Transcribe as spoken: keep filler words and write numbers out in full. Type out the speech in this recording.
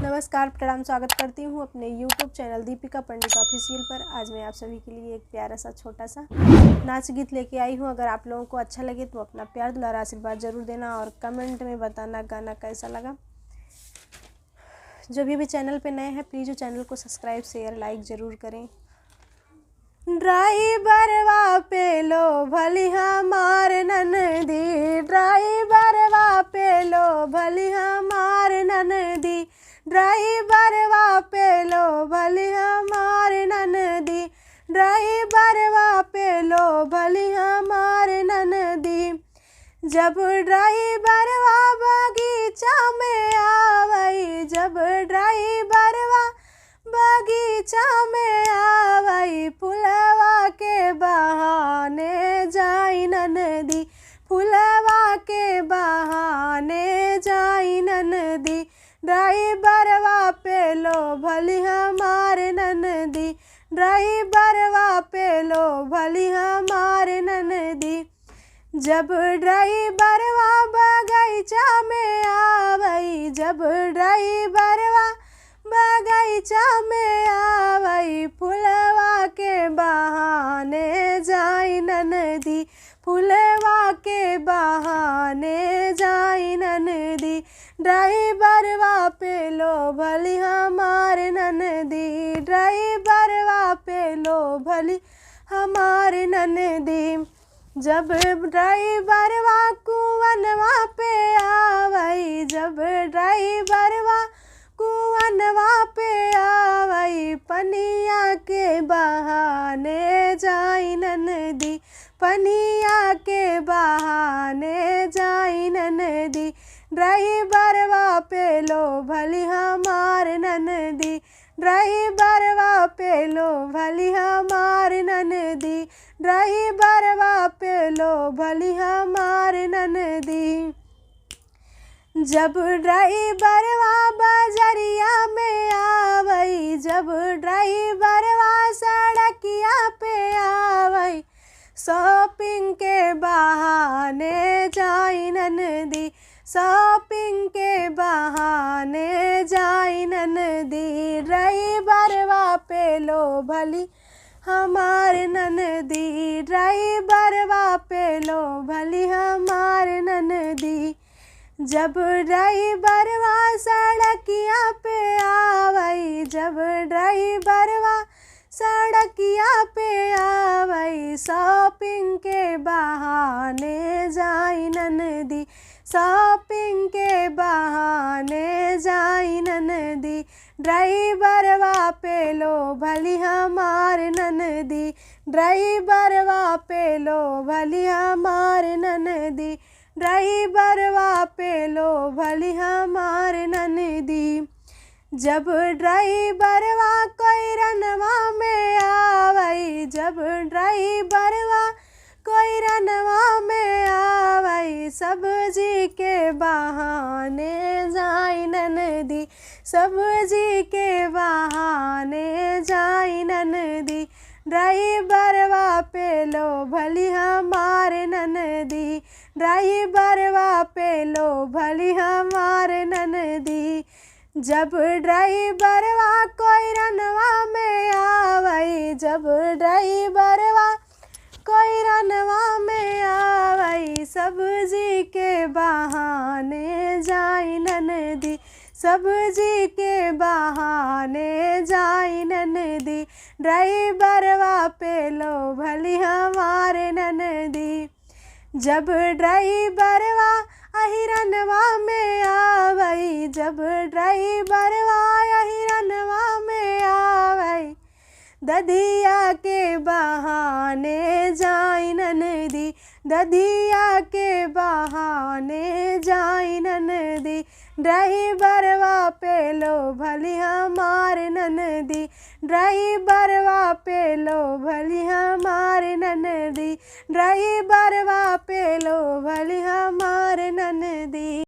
नमस्कार, प्रणाम, स्वागत करती हूँ अपने YouTube चैनल दीपिका पंडित ऑफिशियल पर। आज मैं आप सभी के लिए एक प्यारा सा छोटा सा नाच गीत लेके आई हूँ। अगर आप लोगों को अच्छा लगे तो अपना प्यार, दुलार, आशीर्वाद जरूर देना और कमेंट में बताना गाना कैसा लगा। जो भी, भी चैनल पे नए हैं, प्लीज चैनल को सब्सक्राइब, शेयर, लाइक जरूर करें। ड्राइवरवा पे लो भली हमार ननदी, ड्राइवरवा पे लो भली हमार ननदी, ड्राइवरवा पे लो भली हमार ननदी, ड्राइवरवा पे लो भली हमार ननदी। जब ड्राइवरवा बगीचा में आवई, जब ड्राइवरवा बगीचा में आवई, फुलवा के बहाने जाई ननदी, फुलवा के बहाने जाई ननदी। ड्राइवरवा पे लो भली हमार ननदी, ड्राइवरवा पे लो भली हमार ननदी। जब ड्राइवरवा बगीचा में आवई, जब ड्राइवरवा बगीचा में आवई, फुलवा के बहाने जाई ननदी, फुलवा के बहाने जाई ननदी। ड्राइवरवा पे लो भली हमार ननदी, ड्राइवरवा पे लो भली हमार ननदी। जब ड्राइवरवा कुअनवा पे आवई, जब ड्राइवरवा कुअनवा पे आवई, पनिया के बहाने जाई ननदी, पनिया के बहाने जाई ननदी। ड्राइवरवा पे लो भली हमार ननदी, ड्राइवरवा पे लो भली हमार ननदी, ड्राइवरवा पे लो भली हमार ननदी। जब ड्राइवरवा बजरिया में आवई, जब ड्राइवरवा सड़किया पे आवई, शॉपिंग के बहाने जाई ननदी, शॉपिंग के बहाने जाई ननदी। ड्राइवरवा पे लो भली हमार ननदी, ड्राइवरवा पे लो भली हमार ननदी। जब ड्राइवरवा सड़किया पे आवई, जब ड्राइवरवा सड़किया पे आवई, शॉपिंग के बहाने जाई ननदी, शॉपिंग के बहाने जाई ननदी। ड्राइवरवा पे लो भली हमार ननदी, ड्राइवरवा पे लो भली हमार ननदी, ड्राइवरवा पे लो भली हमार ननदी। जब ड्राइवरवा कोइरनवा में आवई, जब ड्राइवरवा कोइरनवा में आवई, सब्जी के बहाने जाई ननदी, सब्जी के बहाने जाई ननदी। ड्राइवरवा पे लो भली हमार ननदी, ड्राइवरवा पे लो भली हमार ननदी। जब ड्राइवरवा कोइरनवा में आवई, जब ड्राइवरवा कोइरनवा में आवई, सब्जी के बहाने जाई ननदी, सब्जी के बहाने जाई ननदी। ड्राइवरवा पे लो भली हमार ननदी। जब ड्राइवरवा अहिरनवा में आवई, जब ड्राइवरवा अहिरनवा में आवई, दधिया के बहाने जाई ननदी, दधिया के बहाने जाई ननदी। ड्राइवरवा पे लो भली हमार ननदी, ड्राइवरवा पे लो भली हमार ननदी, ड्राइवरवा पे लो भली हमार ननदी।